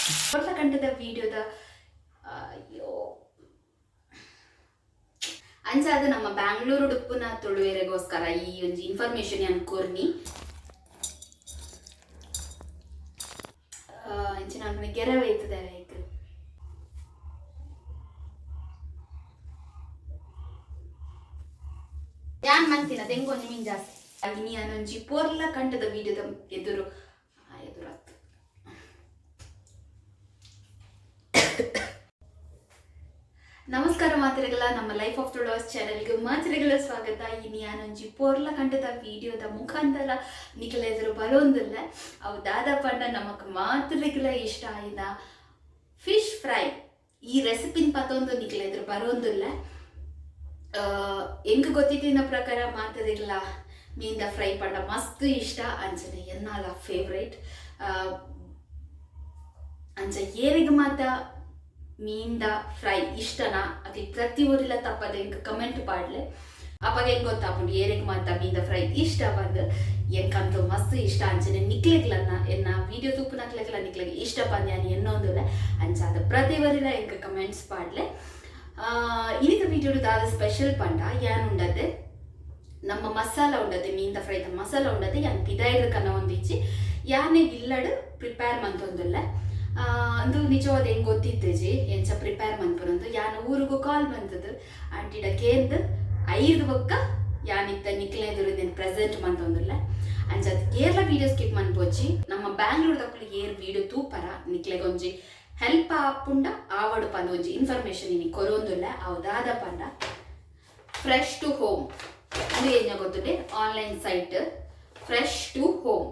ಪೊರ್ಲ ವಿಡಿಯೋದ ಅಯ್ಯೋ ಅಂಚಾದ ನಮ್ಮ ಬ್ಯಾಂಗ್ಳೂರು ಉಡುಪುನ ತುಳುವೆರೆಗೋಸ್ಕರ ಈ ಒಂಜಿ ಇನ್ಫಾರ್ಮೇಶನ್ ಯಾನ್ ಕೊರ್ನಿ. ಇಂಚಿನ ಗೆರವೆ ಇತ್ತದೆ ಐಕ್. ಯಾನ್ ಮಂತಿನ ದೆಂಗೊಂಜಿ ಮೀನ್ ಜಾಸ್ತಿ. ಇನಿ ಯಾನೊಂಜಿ ಪೊರ್ಲ ಕಂಡದ ವಿಡಿಯೋದ ಎದುರು ಎದುರತ್ತು. ನಮಸ್ಕಾರ ಮಾತೆರೆಗಳ, ನಮ್ಮ ಲೈಫ್ ಆಫ್ ತುಳುವಾಸ್ ಚಾನೆಲ್ಗೆ ಮಾತೆರೆಗಳ ಸ್ವಾಗತ. ಇನಿ ಯಾನೊಂಜಿ ಪೊರ್ಲ ಕಂಡದ ವಿಡಿಯೋದ ಮುಖಾಂತರ ನಿಕಲ ಎದುರು ಬರೋಂದಿಲ್ಲ. ಅವು ದಾದ ಪಂಡ ನಮಕ್ ಮಾತೆರೆಗಳ ಇಷ್ಟ ಆಯಿನ ಫಿಶ್ ಫ್ರೈ ಈ ರೆಸಿಪಿನ ಪತೊಂದು ನಿಕಲ ಎದುರು ಬರೋಂದಿಲ್ಲ. ಎಂಕ್ ಗೊತ್ತಿದ್ದಿನ ಪ್ರಕಾರ ಮಾತೆರೆಗ್ಲ ಮೀನ್ದ ಫ್ರೈ ಪಂಡ ಮಸ್ತ್ ಇಷ್ಟ, ಅಂಚನೆ ಎನ್ನಾಲ ಫೇವ್ರೇಟ್. ಅಂಚ ಏರೆಗ್ ಮಾತ ಮೀನ್ದ ಫ್ರೈ ಇಷ್ಟನಾ ಅತಿ ಪ್ರತಿ ಊರಿಲ ತಪ್ಪದೆ ಎಂಕ್ ಕಮೆಂಟ್ ಪಾಡ್ಲೆ. ಅಪಗ ಹೆಂಗ್ ಗೊತ್ತಾಪುಂಡು ಏರೆಗ್ ಮಾತ ಮೀನ್ದ ಫ್ರೈ ಇಷ್ಟ ಬಂದ್. ಎಂಕಂತೂ ಮಸ್ತ್ ಇಷ್ಟ. ಅಂಚನೆ ನಿಕ್ಲೆಗ್ಲನ್ನ ಎನ್ನ ವಿಡಿಯೋ ತೂಪುನಕ್ಲೆಗ್ಲ ನಿಕ್ಲೆಗ್ ಇಷ್ಟ ಪಂದ್ ಯಾನ್ ಎನ್ನೊಂದುಲ್ಲೆ. ಅಂಚಾದ ಪ್ರತಿ ಊರಿಲ ಎಂಕ್ ಕಮೆಂಟ್ಸ್ ಪಾಡ್ಲೆ. ಇನಿತ ವಿಡಿಯೋಡು ದಾದ ಸ್ಪೆಷಲ್ ಪಂಡ ಯಾನ್ ಉಂಡತೆ ನಮ್ಮ ಮಸಾಲ ಉಂಡತೆ, ಮೀನ್ದ ಫ್ರೈದ ಮಸಾಲ ಉಂಡತೆ. ಯಾನ್ ಪಿದಾಯ್ಡ್ ಕನ ಒಂದಿಚ್ಚಿ ಯಾನೆ ಇಲ್ಲಡ್ ಪ್ರಿಪೇರ್ ಮಂತೊಂದುಲ್ಲೆ. ಅಂದು ನಿಜವಾದ ಹೆಂಗ್ ಗೊತ್ತಿತ್ತಜಿ ಎಂಚ ಪ್ರಿಪೇರ್ ಮನ್ಪುನಂದು. ಯಾನ್ ಊರುಗು ಕಾಲ್ ಬಂತದು ಆಂಟಿಡ ಕೇಂದ್ ಐದು ಬೊಕ್ಕ ಯಾನಿತ್ತ ನಿಕ್ಲೆದುರು ಇಂದೆನ್ ಪ್ರೆಸೆಂಟ್ ಮಂತೊಂದುಲ್ಲೆ. ಅಂಚ ಏರ್ಲ ವಿಡಿಯೋ ಸ್ಕಿಪ್ ಮನ್ಪೊಚ್ಚಿ. ನಮ್ಮ ಬ್ಯಾಂಗ್ಳೂರ್ ದಕುಲು ಏರ್ ವಿಡಿಯೋ ತೂಪರ ನಿಕ್ಲೆಗೊಂಜಿ ಹೆಲ್ಪ್ ಆಪುಂಡ ಆವಡು ಪಂದ್ ಒಂಜಿ ಇನ್ಫಾರ್ಮೇಶನ್ ಇನಿ ಕೊರೊಂದುಲ್ಲೆ. ಅವು ದಾದ ಪಂಡ ಫ್ರೆಶ್ ಟು ಹೋಮ್ ಅದು ಏನ ಗೊತ್ತುಂಡೆ online site fresh to home.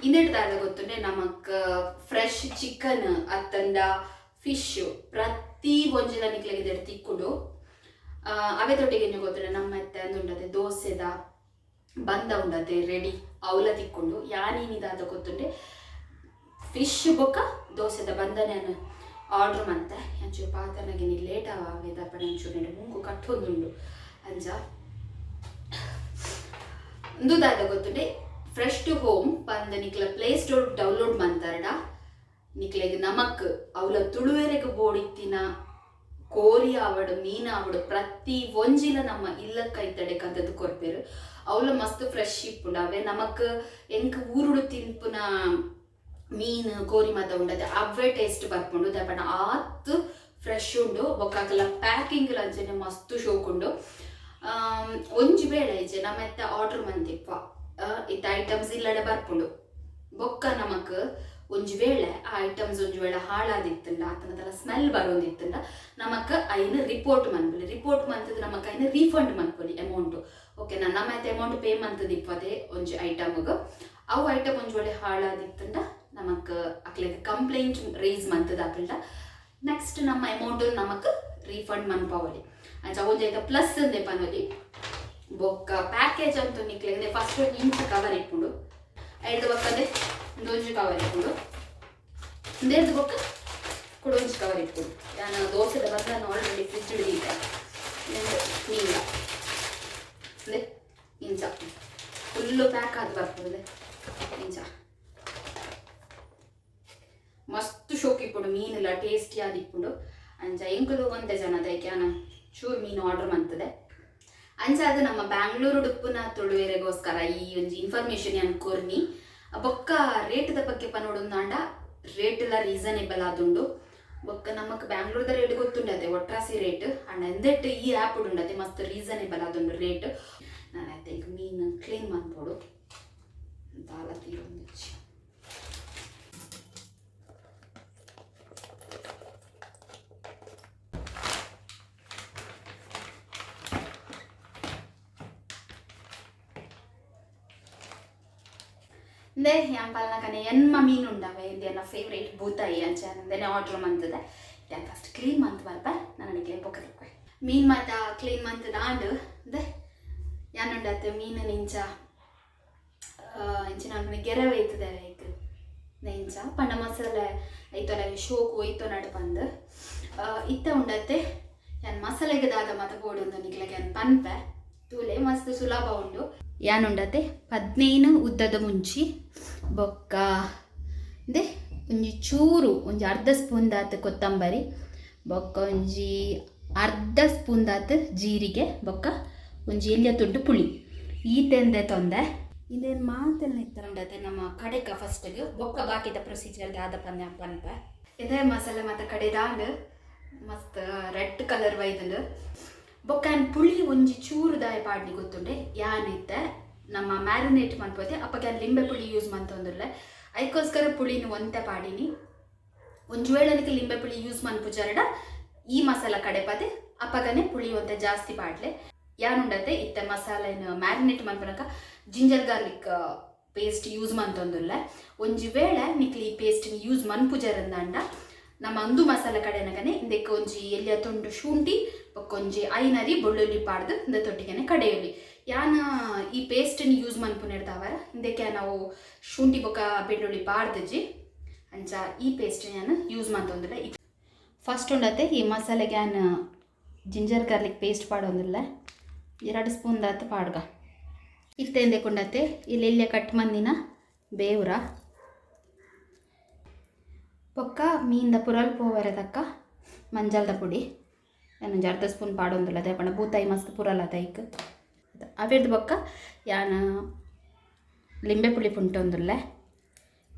ಇಂದೆಟ್ ದಾದ ಗೊತ್ತುಂಡೆ ನಮಕ್ ಫ್ರೆಶ್ ಚಿಕನ್ ಅತ್ತಂಡ ಫಿಶ್ ಪ್ರತಿ ಒಂಜಿಲ ನಿಕ್ಲೆಗ್ ಇಂದೆಟ್ ತಿಕ್ಕುಂಡು. ಅವೇ ತೊಟ್ಟಿಗೆ ಏನ ಗೊತ್ತುಂಡೆ ನಮ್ಮ ಅಂದುಂಡತೆ ದೋಸೆದ ಬಂದ ಉಂಡತೆ ರೆಡಿ ಅವಲ ತಿಕ್ಕೊಂಡು. ಯಾನಿನಿ ದಾದ ಗೊತ್ತುಂಡೆ ಫಿಶ್ ಬೊಕ್ಕ ದೋಸೆದ ಬಂದನೆಯನ್ನು ಆರ್ಡರ್ ಮಂತೆ. ಒಂಚೂರು ಪಾತನಗೆ ನೀ ಲೇಟ್ ಆವೇದ ಪಂಡ ಒಂಚೂರು ನೆಡು ಮೂಂಕು ಕಟ್ಟೊಂದುಂಡು. ಅಂಚ ಉಂದು ದಾದ ಗೊತ್ತುಂಡೆ ಫ್ರೆಶ್ ಟು ಹೋಮ್ ಪಂದ್ ನಿಕ್ಲ ಪ್ಲೇ ಸ್ಟೋರ್ ಡೌನ್ಲೋಡ್ ಮಂತಾರಡ ನಿಕ್ಲೆಗ್ ನಮಕ್ ಅವಲ ತುಳುವೆರೆಗ್ ಬೋಡಿತ್ತಿನ ಕೋರಿ ಆವಡು ಮೀನ್ ಆವಡು ಪ್ರತಿ ಒಂಜಿಲ ನಮ್ಮ ಇಲ್ಲ ಕೈತಡೆ ಕಂತದ್ ಕೊರ್ಪೆರ್. ಅವಲ ಮಸ್ತ್ ಫ್ರೆಶ್ ಇಪ್ಪುಂಡು. ಅವೇ ನಮಕ್ ಎಂಕ್ ಊರುಡು ತಿನ್ಪುನ ಮೀನ್ ಕೋರಿ ಮಾತ ಉಂಡತೆ ಅವೇ ಟೇಸ್ಟ್ ಬರ್ಪುಂಡು. ದಾಯೆ ಆತ್ ಫ್ರೆಶ್ ಉಂಡು. ಬೊಕ್ಕ ಪ್ಯಾಕಿಂಗ್ ಅಂಚನೆ ಮಸ್ತ್ ಶೋಕ್ ಉಂಡು. ಒಂಜಿ ವೇಳೆ ಇಜ್ಜೆ ನಮ್ಮ ಎತ್ತ ಆರ್ಡರ್ ಮಂತಿಪ್ಪ ಇತ್ತ ಐಟಮ್ಸ್ ಇಲ್ಲಡೆ ಬರ್ಪುಂಡು. ಬೊಕ್ಕ ನಮಕ್ ಒಂಜಿ ವೇಳೆ ಆ ಐಟಮ್ಸ್ ಒಂಜಿ ವೇಳೆ ಹಾಳಾದಿತ್ತಂಡ ಆತನದಲ್ಲ ಸ್ಮೆಲ್ ಬರೋಂದಿತ್ತಂಡ ನಮಕ್ ಐನ ರಿಪೋರ್ಟ್ ಮನ್ಪೊಲಿ. ರಿಪೋರ್ಟ್ ಮಂತದ ನಮಕ್ ಐನ ರೀಫಂಡ್ ಮನ್ಪೊಲಿ ಅಮೌಂಟ್. ಓಕೆನಾ, ನಮ್ಮ ಅಮೌಂಟ್ ಪೇ ಮಂತದ ಇಪ್ಪದೆ ಒಂಜಿ ಐಟಮ್ಗ್. ಅವು ಐಟಮ್ ಒಂಜಿ ವೇಳೆ ಹಾಳಾದಿತ್ತಂಡ ನಮಕ್ ಅಕ್ಲೆಗ್ ಕಂಪ್ಲೇಂಟ್ ರೇಸ್ ಮಂತದ ಅಕಲ್ಡ ನೆಕ್ಸ್ಟ್ ನಮ್ಮ ಅಮೌಂಟ್ ನಮಕ್ ರೀಫಂಡ್ ಮನ್ಪವೊಲಿ. ಅಂಚ ಒಂಜಿ ಐತ ಪ್ಲಸ್ ಅಂದೆ ಪನೊಲಿ. ಬೊಕ್ಕ ಪ್ಯಾಕೇಜ್ ಅಂತೂ ನಿಕ್ಲೆಗ್ ಫಸ್ಟ್ ಒಂಜಿ ಇಂಚ ಕವರ್ ಇಪ್ಪುಂಡು. ಐಡ್ದ್ ಬೊಕ್ಕದೆ ಒಂಜಿ ಕವರ್ ಇಪ್ಪುಂಡು. ಇಂದೆರ್ದ್ ಬೊಕ್ಕ ಕುಡೊಂಜಿ ಕವರ್ ಇಪ್ಪುಂಡು. ಯಾನ್ ದೋಸೆದ ಬಂದನ ಆಲ್ರೆಡಿ ಫ್ರಿಜ್ ದೀತೆ. ಮೀನ್ದ ಅಂದೆ ಇಂಚ ಫುಲ್ಲು ಪ್ಯಾಕ್ ಆದ್ ಬರ್ಪುಂಡು. ಇಂಚ ಮಸ್ತ್ ಶೋಕ್ ಇಪ್ಪುಂಡು. ಮೀನುಲ ಟೇಸ್ಟಿ ಆದಿಪ್ಪುಂಡು. ಅಂಚ ಎಂಕುಲು ಒಂತೆ ಜನ ದೈಕ್ ಯಾನ್ ಚೂರು ಮೀನು ಆರ್ಡರ್ ಮಂತದೆ. ಅಂಚಾದ್ ನಮ್ಮ ಬ್ಯಾಂಗ್ಳೂರು ಉಡುಪುನ ತುಳುವೆರೆಗೋಸ್ಕರ ಈ ಒಂಜಿ ಇನ್ಫಾರ್ಮೇಶನ್ ಯಾನ್ ಕೊರ್ನಿ. ಬೊಕ್ಕ ರೇಟ್ದ ಬಗ್ಗೆ ಪನೊಡುಂದಾಂಡ ರೇಟ್ ಎಲ್ಲ ರೀಸನೇಬಲ್ ಆದುಂಡು. ಬೊಕ್ಕ ನಮಕ್ ಬ್ಯಾಂಗ್ಳೂರ್ದ ರೇಟ್ ಗೊತ್ತುಂಡತೆ ಒಟ್ರಾಸಿ ರೇಟ್ ಅಂಡ ಎಂದೆಟ್ ಈ ಆ್ಯಪ್ ಉಂಡತೆ ಮಸ್ತ್ ರೀಸನೇಬಲ್ ಆದುಂಡು ರೇಟ್. ನಾನು I think ಮೀನು ಕ್ಲೀನ್ ಮನ್ಪೊಡು ದಾಲ ತೀರೊಂದಿಜ್ಜಿ. ಇಂದೆ ಯಾನ್ ಪಲ್ನಕನೆ ಎನ್ಮ ಮೀನು ಉಂಡವೆ ಇಂದೆ ಎನ್ನ ಫೇವ್ರೇಟ್ ಬೂತಾಯಿ. ಅಂಚ ಅಂದೆನೆ ಆರ್ಡರ್ ಮಂತದೆ. ಯಾನ್ ಫಸ್ಟ್ ಕ್ಲೀನ್ ಮಂತ್ ಬರ್ಪ ನಾನು ನಿಕ್ಲೆ ಬೊಕ್ಕ ತಿಕ್ವೆ. ಮೀನ್ ಮಾತ ಕ್ಲೀನ್ ಮಂತದ ಆಂಡ್. ಇಂದೆ ಯಾನ್ ಉಂಡತ್ತೆ ಮೀನು ಇಂಚ ಇಂಚಿನ ಗೆರವೆ ಇತ್ತದೆ ಐಕ್ ಇಂಚ ಪಂಡ ಮಸಾಲೆ ಐತೊಲ ಶೋಕು ಒಯ್ತೊ ನಡು ಪಂದ್. ಇತ್ತ ಉಂಡತ್ತೆ ಯಾನ್ ಮಸಾಲೆಗೆ ದಾದ ಮಾತ ಬೋಡು ನಿಕ್ಲೆಗ್ ಯಾನ್ ಪನ್ಪೆ. ತೂಲೆ ಮಸ್ತ್ ಸುಲಭ ಉಂಡು. ಯಾನ್ ಉಂಡತೆ 15 ಉದ್ದದ ಮುಂಚಿ ಬೊಕ್ಕ ಇಂದೆ ಒಂಜಿ ಚೂರು ಒಂಜಿ ಅರ್ಧ ಸ್ಪೂನ್ ದಾತ್ ಕೊತ್ತಂಬರಿ ಬೊಕ್ಕ ಒಂಜಿ ಅರ್ಧ ಸ್ಪೂನ್ ದಾತ್ ಜೀರಿಗೆ ಬೊಕ್ಕ ಒಂಜಿ ಎಲ್ಯ ತುಂಡು ಪುಳಿ ಈತೆಂದೆ ತೊಂದೆ ಇಂದೇನು ಮಾತೆಲ್ಲ ಇತ್ತಂಡತೆ ನಮ್ಮ ಕಡೆಕ ಫಸ್ಟ್ಗೆ ಬೊಕ್ಕ ಬಾಕಿದ ಪ್ರೊಸೀಜರ್ ದಾದ ಪನ್ಯ ಪನ್ಪ ಇದೇ ಮಸಾಲೆ ಮಾತ ಕಡೆದಾಂಡ್ ಮಸ್ತ್ ರೆಡ್ ಕಲರ್ ಬೈದುಂಡು. ಬೊಕ್ಕ ಯಾನ್ ಪುಳಿ ಒಂಜಿ ಚೂರು ದಾಯ ಪಾಡ್ನಿ ಗೊತ್ತುಂಡೆ ಯಾನ್ ಇತ್ತೆ ನಮ್ಮ ಮ್ಯಾರಿನೇಟ್ ಮನ್ಪೋತೆ ಅಪ್ಪಗೆ ಯಾನ್ ಲಿಂಬೆ ಪುಳಿ ಯೂಸ್ ಮಂತೊಂದುಲ್ಲೆ ಐಕೋಸ್ಕರ ಪುಳಿನ ಒಂತೆ ಪಾಡಿನಿ. ಒಂಜಿ ವೇಳೆ ನಿಕ್ ಲಿಂಬೆ ಪುಳಿ ಯೂಸ್ ಮನ್ಪುಜಾರಡ ಈ ಮಸಾಲ ಕಡೆಪದೆ ಅಪ್ಪಗನೆ ಪುಳಿ ಒಂತೆ ಜಾಸ್ತಿ ಪಾಡ್ಲೆ. ಯಾನುಂಡತೆ ಇತ್ತೆ ಮಸಾಲೆನ ಮ್ಯಾರಿನೇಟ್ ಮನ್ಪನಕ ಜಿಂಜರ್ ಗಾರ್ಲಿಕ್ ಪೇಸ್ಟ್ ಯೂಸ್ ಮಂತೊಂದುಲ್ಲೆ. ಒಂಜಿ ವೇಳೆ ನಿಕ್ಲಿ ಈ ಪೇಸ್ಟ್ ಯೂಸ್ ಮನ್ಪುಜಾರಂದಾಂಡ ನಮ್ಮ ಅಂದು ಮಸಾಲೆ ಕಡೆನಗನೆ ಇಂದಕ್ಕೆ ಒಂಜಿ ಎಲ್ಲಿಯ ತುಂಡು ಶುಂಠಿ ಬೊಕ್ಕ ಒಂಜಿ ಐನರಿ ಬೆಳ್ಳುಳ್ಳಿ ಪಾಡ್ದು ಇಂದ ತೊಟ್ಟಿಗೆನೆ ಕಡೆಯಲಿ. ಯಾನ ಈ ಪೇಸ್ಟನ್ನು ಯೂಸ್ ಮನ್ಪುನೆಡ್ದಾವರ ಇಂದಕ್ಕೆ ನಾವು ಶುಂಠಿ ಬೊಕ್ಕ ಬೆಳ್ಳುಳ್ಳಿ ಪಾಡ್ದಜಿ ಅಂಚ ಈ ಪೇಸ್ಟ್ ನಾನು ಯೂಸ್ ಮಂತೊಂದುಲ್ಲೆ. ಫಸ್ಟ್ ಉಂಡತೆ ಈ ಮಸಾಲೆಗೆ ಯಾನ್ ಜಿಂಜರ್ ಗಾರ್ಲಿಕ್ ಪೇಸ್ಟ್ ಪಾಡೊಂದುಲ್ಲೆ 2 ಸ್ಪೂನ್ ದಾತ್ ಪಾಡ್ಗ. ಇತ್ತೆ ಎಂದೆಕೊಂಡತೆ ಇಲ್ಲಿ ಎಲ್ಲಿಯ ಕಟ್ ಮಂದಿನ ಬೇವ್ರ ಬೊಕ್ಕ ಮೀನ್ದ ಪುರಲ್ ಪೋವರೆ ತಕ್ಕ ಮಂಜಲ್ದ ಪುಡಿ ಯಾನೊಂಜಿ ಅರ್ಧ ಸ್ಪೂನ್ ಪಾಡೊಂದುಲ್ಲ ಅದೇ ಪಂಡ ಬೂತಾಯಿ ಮಸ್ತ್ ಪುರಲ್ ಅದ ಐಕ್ ಅವೆರ್ದು. ಬೊಕ್ಕ ಯಾನ ಲಿಂಬೆ ಪುಳಿ ಪುಂಟೊಂದುಲ್ಲೆ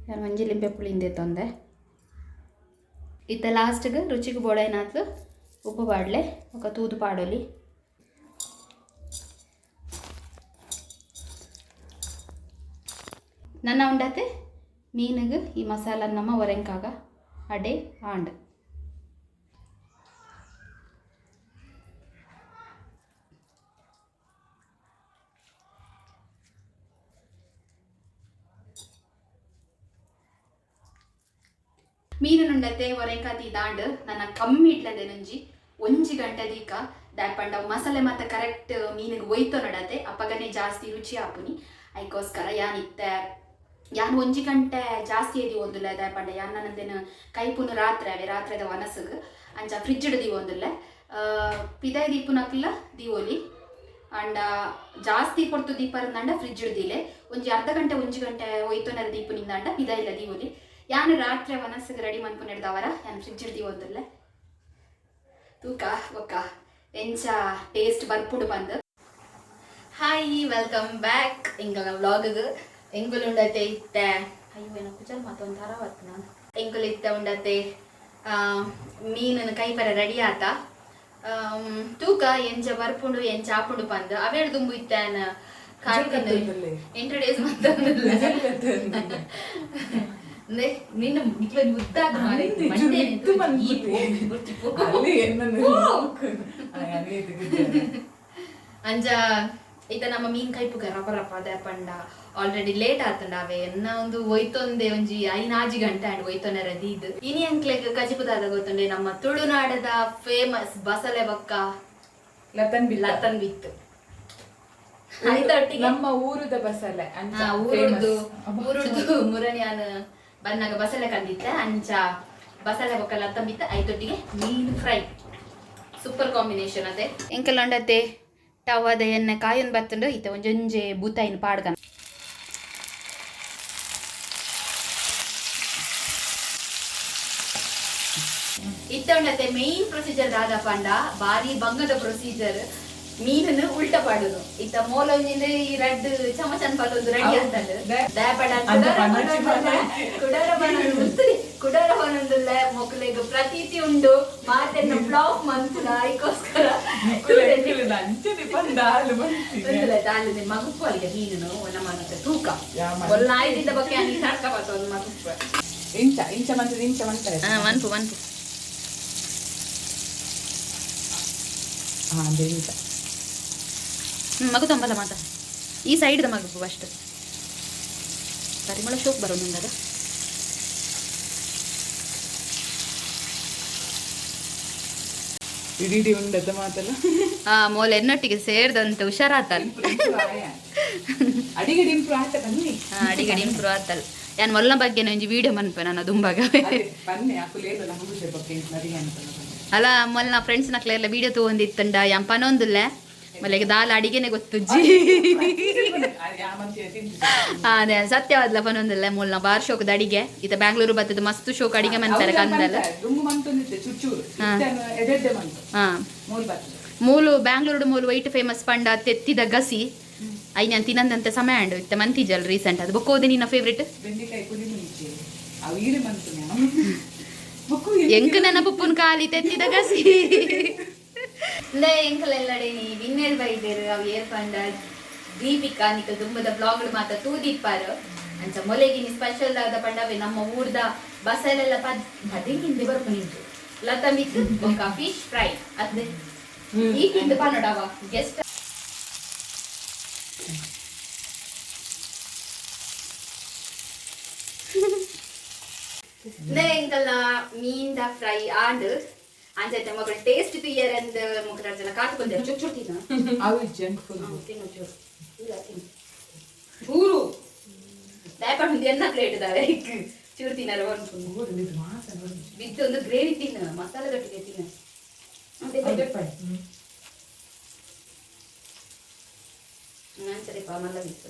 ಯಾನ್ ಒಂಜಿ ಲಿಂಬೆ ಪುಳಿ ಇಂದೆ ತೊಂದೆ. ಇತ್ತೆ ಲಾಸ್ಟ್ಗೆ ರುಚಿಗೆ ಬೋಡೈನಾತ್ ಉಪ್ಪು ಪಾಡ್ಲೆ ಬೊಕ್ಕ ತೂದು ಪಾಡೊಲಿ. ನನ್ನ ಉಂಡತೆ ಮೀನಿಗೆ ಈ ಮಸಾಲ ನಮ್ಮ ಒರೆಂಕಾಗ ಅಡೆ ಆಂಡ್. ಮೀನುಂಡತೆ ಒರೆಂಕಾತಿ ದಾಂಡ್ ನನ್ನ ಕಮ್ಮಿ ಇಟ್ಲದೆ ನಂಜಿ ಒಂಜಿ ಗಂಟೆ ದೀಕ ದಾಯಪಂಡ ಮಸಾಲೆ ಮಾತ ಕರೆಕ್ಟ್ ಮೀನಿಗೆ ಒಯ್ತೊ ನಡತೆ ಅಪ್ಪಗನೆ ಜಾಸ್ತಿ ರುಚಿ ಆಪುನಿ. ಐಕೋಸ್ಕರ ಯಾನಿತ್ತೆ ಯಾನ್ ಒಂಜಿ ಗಂಟೆ ಜಾಸ್ತಿ ಎದಿ ಒಂದುಲ್ಲ ದಾಯಪಂಡ ಯಾನ್ ನನ್ನದೇನು ಕೈಪುನು ರಾತ್ರಿ ಅವೇ ರಾತ್ರಿದ ವನಸುಗ್ ಅಂಚ ಫ್ರಿಜ್ ದೀವೊಂದುಲ್ಲೆ ಪಿದಾಯ್ ದೀಪುನಕ್ಲ ದೀವೊಲಿ ಅಂಡ ಜಾಸ್ತಿ ಪೊರ್ತು ದೀಪರಂದಂಡ ಫ್ರಿಜ್ ದೀಲೆ ಒಂಜಿ ಅರ್ಧ ಗಂಟೆ ಒಂಜಿ ಗಂಟೆ ಒಯ್ತೊನರ ದೀಪುನಿಂದಂಡ ಪಿದಾಯಿಲ್ಲ ದೀವೊಲಿ. ಯಾನ್ ರಾತ್ರಿ ವನಸುಗ್ ರೆಡಿ ಮನ್ಪುನೆಡ್ದವರ ಯಾನ್ ಫ್ರಿಜ್ ದೀವೊಂದುಲ್ಲೆ. ತೂಕ ಒಕ್ಕ ಎಂಚ ಟೇಸ್ಟ್ ಬರ್ಪುಡು ಬಂದು. ಹಾಯ್ welcome back ಎಂಗಲ ವ್ಲಾಗ್ ಎಂಗುಲು ಉಂಡತೆ ಇತ್ತೆ ಅಯ್ಯೋ ಏನೋ ಕುಚಲ್ ಮಾತೊಂದು ಥರ ಬತ್ತು ನಾನು ಎಂಗುಲು ಇತ್ತೆ ಉಂಡತೆ ಮೀನನ್ನು ಕೈಪರ ರೆಡಿ ಆತ ತೂಕ ಎಂಚ ಬರ್ಪುಂಡು ಎಂಚ ಆಪುಂಡು ಪಂದ್ ಅವೇಳು ದುಂಬು ಇತ್ತಾನ ಇಂಟ್ರೊಡ್ಯೂಸ್ ಮಂತೊಂದುಲ್ಲೆ. ನಿನ್ನ ನಿಕ್ಲ ಉದ್ದಾದ ಮಾರೆ ಮಂಡೆ ಈ ಪೋ ಅಂಜ ಈತ ನಮ್ಮ ಮೀನ್ ಕೈಪುಗ ರಪ ರಪ ಅದೇ ಪಂಡ ಆಲ್ರೆಡಿ ಲೇಟ್ ಆತಂಡ ಅವೆ ಎನ್ನ ಒಂದು ಒಯ್ತೊಂದೆ ಒಂಜಿ ಐನಾಜಿ ಗಂಟೆ ಅಂಡ್ ಒಯ್ತೊನೆ ರದೀದ್. ಇನಿ ಅಂಕ್ಲೆಗ್ ಕಜಿಪುದಾದ ಗೊತ್ತುಂಡೆ ನಮ್ಮ ತುಳುನಾಡದ ಫೇಮಸ್ ಬಸಲೆ ಬಕ್ಕ ಲತನ್ ಬಿತ್ತ. ಲತನ್ ಬಿತ್ತು ಆಯ್ತೊಟ್ಟಿಗೆ ನಮ್ಮ ಊರುದ ಬಸಲೆ ಅಂಚ ಊರುಡ್ದು famous. ಊರುಡ್ದು ಮುರಣಿಯಾನ ಬನ್ನಾಗ ಬಸಲೆ ಕಂದಿತ್ತ ಅಂಚ ಬಸಲೆ ಬೊಕ್ಕ ಲತ್ತನ್ ಬಿತ್ತ ಐತೊಟ್ಟಿಗೆ ಮೀನು ಫ್ರೈ ಸೂಪರ್ ಕಾಂಬಿನೇಷನ್ ಅದೇ. ಎಂಕಲ್ ಉಂಡತೆ ಟವದ ಎಣ್ಣೆ ಕಾಯೊಂದು ಬತ್ತುಂಡು ಇತ್ತೆ ಒಂಜೊಂಜೆ ಬೂತಾಯಿನ ಪಾಡ್ಗ. ಇತ್ತೆ ಉಂಡತೆ ಮೇನ್ ಪ್ರೊಸೀಜರ್ ದಾದ ಪಂಡ ಬಾರಿ ಬಂಗದ ಪ್ರೊಸೀಜರ್ ಮೀನನ್ನು ಉಲ್ಟ ಪಾಡುದು. ಇತ್ತ ಮೋಲೊಂಜಿಂದ ಈ ರಡ್ಡ್ ಚಮಚನ್ ಪಲ್ಲೊಂದು ರೆಡಿ ಅಂತಂದು ದಯಪಡ ಅಂಚ ಪನೊಂಜಿ ಪನೊಂಜಿ. ಕುಡಾರ ಬನೊಂದು ಉಂತುಲಿ ಕುಡಾರ ಬನೊಂದುಲ್ಲ ಮೊಕ್ಲೆಗ್ ಪ್ರತೀತಿ ಉಂಡು ಮಾತೆನ್ನ ಫ್ಲಾಪ್ ಮಂತುನ ಐಕೋಸ್ಕರ ನಿಕ್ಕುಲು ಎಂಕುಲು ಅಂಚನೆ ಪಂಡ ಆಲು ಮನ್ಸಿಗೆ. ಉಂತುಲೆ ದಾಲನೆ ಮಗುಪ್ಪು ಅಲ್ಲಿಗೆ ಮೀನು ನಮ್ಮ ತೂಕ ಯಾ ಮನ್ಸು. ಒಲ್ಲ ಆಯ್ತಿದ್ದ ಬಗ್ಗೆ ಅಲ್ಲಿ ನಾಟಕ ಬರ್ತದೆ ಮಗುಪ್ಪು. ಇಂಚ ಇಂಚ ಮಂತದ ಇಂಚ ಮಂತಾರೆ. ಮನ್ಪು ಮನ್ಪು. ಹಾ ಅಂದ್ರೆ ಇಂಚ. ಮಗು ತಂಬಲ್ಲ ಮಾತ ಈ ಸೈಡ್ದ ಮಗುಪ್ಪು ಫಸ್ಟ್ ಪರಿಮಳ ಶೋಕ್ ಬರೋದು. ಇಡೀ ಇಡೀ ಉಂಡದ ಮಾತಲ್ಲ. ಆ ಮೋಲ್ ಎನ್ನೊಟ್ಟಿಗೆ ಸೇರ್ದಂತ ಹುಷಾರಾತಲ್. ಅಡಿಗೆ ಇಂಪ್ರೂವ್ ಆತ ಬನ್ನಿ. ಅಡಿಗಡಿ ಇಂಪ್ರೂವ್ ಆತಲ್. ಯಾನ್ ಮೊಲ್ಲ ಬಗ್ಗೆ ಒಂಜಿ ವಿಡಿಯೋ ಮನ್ಪೆ ನಾನು ದುಂಬಾಗ. ಅದೇ, ಬನ್ನಿ ಅಕುಲೇದಲ್ಲ ಹುಡುಗ ಬಗ್ಗೆ ಅಡಿಗೆ ಅಂತ. ಅಲ್ಲ ಮೊಲ್ಲ ಫ್ರೆಂಡ್ಸ್ ನಕ್ಲೆಲ್ಲ ವಿಡಿಯೋ ತಗೊಂಡಿತ್ತಂಡ ಯಾನ್ ಪನೊಂದುಲ್ಲೆ. ಮಲೆಗೆ ದಾಲ ಅಡಿಗೆನೆ ಗೊತ್ತುಜ್ಜಿ. ಅದೇ ಸತ್ಯವಾದ್ಲ ಪನೊಂದಿಲ್ಲ ಮೂಲ್ನ ಬಾರ್ ಶೋಕದ ಅಡಿಗೆ. ಇತ್ತ ಬ್ಯಾಂಗ್ಳೂರು ಬತ್ತದ ಮಸ್ತ್ ಶೋಕ್ ಅಡಿಗೆ ಮನ್ಪೆರೆ ಕಂದಲ್ಲ. ದುಂಬು ಮಂತೊಂದಿತ್ತೆ ಚುಚ್ಚೂರು ಎಡೆಡ್ಡೆ ಮಂತು. ಮೂಲು ಬರ್ತದೆ. ಮೂಲು ಬ್ಯಾಂಗ್ಳೂರು ಮೂಲು ವೈಟ್ ಫೇಮಸ್ ಪಂಡ ತೆತ್ತಿದ ಗಸಿ. I ನಾನು ತಿನ್ನಂದಂತೆ ಸಮಯ ಅಂಡು ಇತ್ತ ಮಂತಿಜಲ್ ರೀಸೆಂಟ್ ಅದು ಬೊಕ್ಕೋದೆ. ನಿನ್ನ ಫೇವ್ರೆಟ್? ಬೆಂಡೆಕಾಯಿ ಪುಡಿ ಮುಂಚೆ ಅವು ಈರೆ ಮಂತು ಬೊಕ್ಕು. ಎಂಕ್ ನೆನಪುಪ್ಪುನ್ ಖಾಲಿ ತೆತ್ತಿದ ಗಸಿ. ಲೇ ಎಂಕಲೆಲ್ಲಡೆ ನೀ ವಿನ್ನೆಲ್ ಬೈದೇರು. ಅವು ಏರ್ ಪಂಡ ದೀಪಿಕಾ. ನಿಕಲ್ ದುಂಬದ ಬ್ಲಾಗ್ ಮಾತ ತೂದಿಪ್ಪಾರು. ಅಂಚ ಮೊಲೆಗಿನಿ ಸ್ಪೆಷಲ್ ಆದ ಪಂಡವೆ ನಮ್ಮ ಊರ್ದ ಬಸಲೆಲ್ಲ ಪದ್ ಪದಿಂಗಿಂದೆ ಬರ್ಪು ನಿಂತು ಲತಾ ಮಿತ್ ಬೊಕ್ಕ ಫಿಶ್ ಫ್ರೈ ಅದೇ ಈ ತಿಂದು ಪನ್ನಡವ ಗೆಸ್ಟ್. ಲೇ ಎಂಕಲ್ನ ಮೀನ್ದ ಫ್ರೈ ಆಂಡ್ ಅಂಚೈತೆ ಮಗಳು ಟೇಸ್ಟ್ ತುಯ್ಯರ್ ಅಂದ್ ಮುಖ ಜನ ಕಾತುಕೊಂಡೆ. ಚುಚ್ಚು ತಿನ್ನ. ಅವು ಜಂಕ್ ಫುಡ್. ತಿನ್ನು ಚೂರು. ಇಲ್ಲ, ತಿನ್ನು ಚೂರು. ದಯಪಟ್ಟು ಎನ್ನ ಪ್ಲೇಟ್ ಇದ್ದಾವೆ. ಚೂರು ತಿನ್ನಲ್ಲ ಒಂದು ಬಿದ್ದು ಒಂದು ಗ್ರೇವಿ ತಿನ್ನು, ಮಸಾಲೆ ಗಟ್ಟಿಗೆ ತಿನ್ನು. ಅದೇ ನಾನು ಸರಿಪಾ ಮಲ್ಲ ಬಿತ್ತು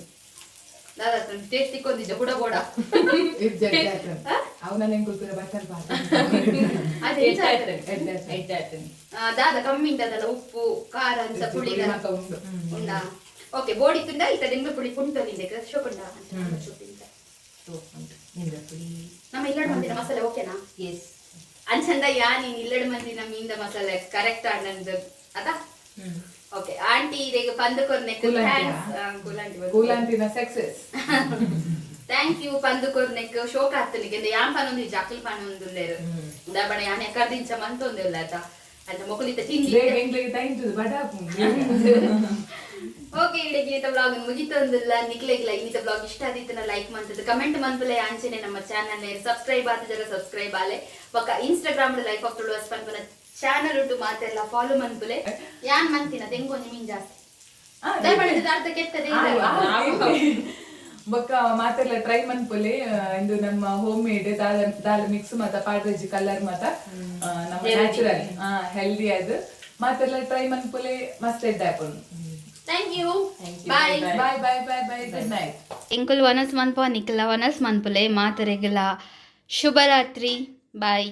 ದಾದಾ ಟೇಸ್ಟ್ ತಿಕ್ಕೊಂದಿದ್ದೆ ಕೂಡ ಬೋಡ. ಅವು ನನ್ನ ಹೆಂಗ್ ಬರ್ತಲ್. ಅದೇ ಎಂಚ ಆಯ್ತದೆ? ದಾದ ಕಮ್ಮಿ ಉಂಟದಲ್ಲ ಉಪ್ಪು ಖಾರ ಅಂತ ಪುಳಿ ಉಂಡಾ? ಓಕೆ, ಬೋಡಿ ತುಂಡ ಇತ್ತ ಲಿಂಬೆ ಪುಳಿ ಪುಂಟು ನಿಂದೆ ಶೋಕುಂಡ. ನಮ್ಮ ಇಲ್ಲಡ್ ಮಂದಿನ ಮಸಾಲೆ ಓಕೆನಾ? ಎಸ್. ಅಂಚಂದ ಯಾ ನೀನ್ ಇಲ್ಲಡ್ ಮಂದಿನ ಮೀನ್ದ ಮಸಾಲೆ ಕರೆಕ್ಟ್ ಆಂಡ್ ಅದ. ಓಕೆ ಆಂಟಿ, ಇದೀಗ ಪಂದು ಕೊರ್ನೆಕ್ ಕೂಲಂಟಿಯಾ? Thanks ಕೂಲಂಟಿ. ಕೂಲಂಟಿನ ಸಕ್ಸಸ್. Thank you ಪಂದು ಕೊರ್ನೆಕ್. ಶೋಕ ಆತನಿಗೆ ಯಾನ್ ಪನೊಂದು ಜಾಕಲ್ ಪನೊಂದುಲ್ಲೇರು ಉದಾಹರಣೆ ಯಾನ್ ಎಕ್ಕರ್ದಿಂಚ ಮಂತೊಂದಿಲ್ಲ ಆತ ಅಂತ ಮೊಕಲಿತ ತಿಂದಿ. ಬೇಗ ಎಂಗ್ಲಿಗೆ ತೈಂತುದು ಬಡ. ಓಕೆ, ಇಡೀ ಇನ್ನಿತ ಬ್ಲಾಗ್ ಮುಗಿತೊಂದಿಲ್ಲ. ನಿಕ್ಲೆಗ್ಲ ಇನ್ನಿತ ಬ್ಲಾಗ್ ಇಷ್ಟ ಆದಿತ್ತನ ಲೈಕ್ ಮಂತದ್ದು ಕಮೆಂಟ್ ಮನ್ಪುಲೆ. ಅಂಚನೆ ನಮ್ಮ ಚಾನಲ್ ಸಬ್ಸ್ಕ್ರೈಬ್ ಆತಿಜರ ಸಬ್ಸ್ಕ್ರೈಬ್ ಆಲೆ. ಬೊಕ್ಕ ಇನ್ಸ್ಟಾಗ್ರಾಮ್ ಲೈಫ್ ಆಫ್ ತುಳುವಸ್ ಪನ್ಪುನ ಚಾನಲ್ ಉಂಟು, ಮಾತೆಲ್ಲ ಫಾಲೋ ಮನ್ಪುಲೆ. ಯಾನ್ ಮಂತಿನ ದೆಂಗೊಂಜಿ ಮೀನ್ ಜಾಸ್ತಿ ದಯಮಾಡಿ ಅರ್ಧ ಕೆತ್ತದೆ. ಬೊಕ್ಕ ಮಾತೆಲ್ಲ ಟ್ರೈ ಮನ್ಪುಲೆ. ಇಂದು ನಮ್ಮ ಹೋಮ್ ಮೇಡ್ ದಾಲ್ ದಾಲ್ ಮಿಕ್ಸ್ ಮಾತ ಪಾಡ್ರೆಜಿ ಕಲರ್ ಮಾತ ನಮ್ಮ ನ್ಯಾಚುರಲ್ ಹೆಲ್ದಿ ಅದು. ಮಾತೆಲ್ಲ ಟ್ರೈ ಮನ್ಪುಲೆ, ಮಸ್ತ್ ಎಡ್ಡೆ ಆಪುಂಡು. Thank you, bye. Bye bye bye bye, good night. ಎಂಕುಲು ವನಸ್ ಮನ್ಪ ನಿಕ್ಲ ವನಸ್ ಮನ್ಪುಲೆ. ಮಾತರೆಗಲ ಶುಭರಾತ್ರಿ, ಬಾಯ್.